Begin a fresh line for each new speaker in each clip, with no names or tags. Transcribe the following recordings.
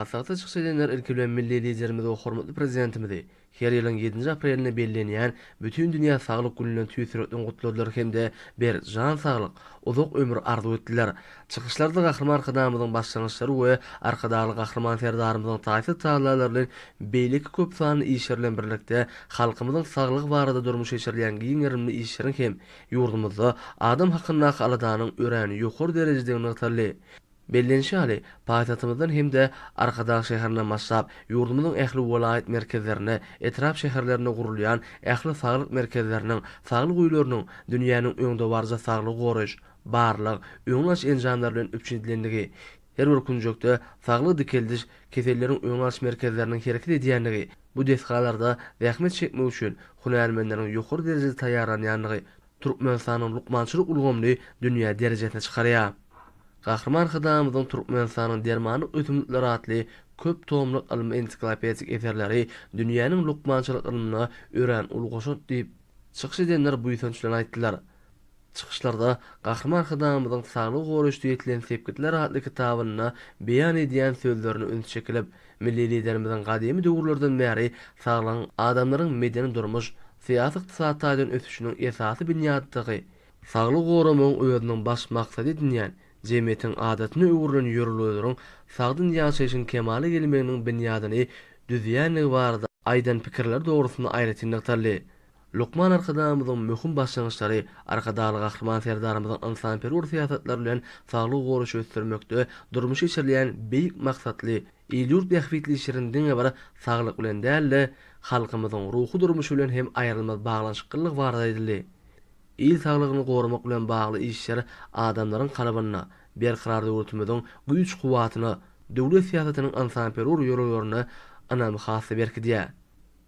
Maslahatda çykyş edenler ilki bilen milli Liderimizi we hormatly Prezidentimizi her ýylyň ýedinji aprelinde bellenýän Bütindünýä saglyk güni bilen tüýs ýürekden gutladylar hem-de berk jan saglyk, uzak ömür arzuw etdiler. Çykyşlarda Gahryman Arkadagymyzyň başlangyçlary we Arkadagly Gahryman Serdarymyzyň taýsyz tagallalary bilen beýleki köp sanly işler bilen birlikde halkymyzyň saglygy barada durmuşa geçirilýän giň gerimli işleriň hem ýurdumyzda adam hakyndaky aladanyň örän ýokary derejedigini nygtaldy. Bellenişi ýaly, paýtagtymyzdan hem-de Arkadag şäherinden başlap, ýurdumyzyň ähli welaýat merkezlerinde, etrap-şäherlerinde gurulýan ähli saglyk merkezleriniň, saglyk öýleriniň dünýäniň öňdebaryjy saglygy goraýyş, barlag, öňüni alyş enjamlary bilen üpjün edilendigi, her bir künjekde saglygy dikeldiş, keselleriň öňüni alyş merkezleriniň hereket edýändigi, bu desgalarda zähmet çekmek üçin hünärmenleriň ýokary derejede taýýarlanýandygy Türkmenistanyň lukmançylyk ulgamyny dünýä derejesine çykarýar. Gahryman Arkadagymyzyň Türkmenistanyň dermanlyk ösümlikleri atly köp tomluk ylmy-ensiklopedik eserleri dünýäniň lukmançylyk ylmyna örän uly goşant diýip, çykyş edenler buýsanç bilen aýtdylar. Çykyşlarda Gahryman Arkadagymyzyň Saglygy goraýyşda ýetilen sepgitler atly kitabynda beýan edýän sözlerine üns çekilip, Milli Liderimiziň gadymy döwürlerden bäri saglygyň adamlaryň medeni-durmuş, syýasy-ykdysady taýdan ösüşiniň esasy binýadydygy, saglygy goramagyň özüniň baş maksady edinýän, jemgyýetiň adatyna öwrülen ýörelgeleriň sagdyn ýaşaýşyň kemala gelmeginiň binýadyny düzýändigi barada aýdan pikirleri dogrusynda aýratyn nygtaldy. Lukman Arkadagymyzyň möhüm başlangyçlary, Arkadagly Gahryman Serdarymyzyň ynsanperwer syýasatlary bilen saglygy goraýşy ösdürmekde durmuşa geçirilýän beýik maksatly, il-ýurt bähbitli işleriň diňe bir saglyk bilen däl-de, halkymyzyň ruhy durmuşy bilen hem aýrylmaz baglanyşyklylygy barada aýdyldy. Il saglygyny goramak bilen bagly işler adamlaryň kalbynda Berkarar döwletimiziň güýç-kuwwatyna, döwlet syýasatynyň ynsanperwer ýörelgelerine ynamy has-da berkidýär.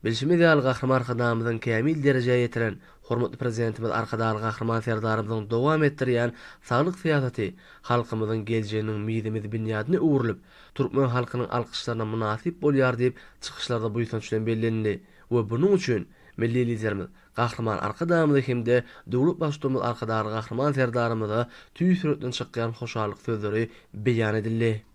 Bilşimiz ýaly, Gahryman Arkadagymyzyň kämil derejä ýetiren, hormatly Prezidentimiz Arkadagly Gahryman Serdarymyzyň dowam etdirýän saglyk syýasaty halkymyzyň geljeginiň mizemez binýadyna öwrülip, türkmen halkynyň alkyşlaryna mynasyp bolýar diýip, çykyşlarda buýsanç bilen bellenildi we bunuň üçin Milli Liderimiz Gahryman Arkadagymyza hem-de döwlet Baştutanymyz Arkadagly Gahryman Serdarymyza tüýs ýürekden çykýan hoşallyk sözleri beýan edildi.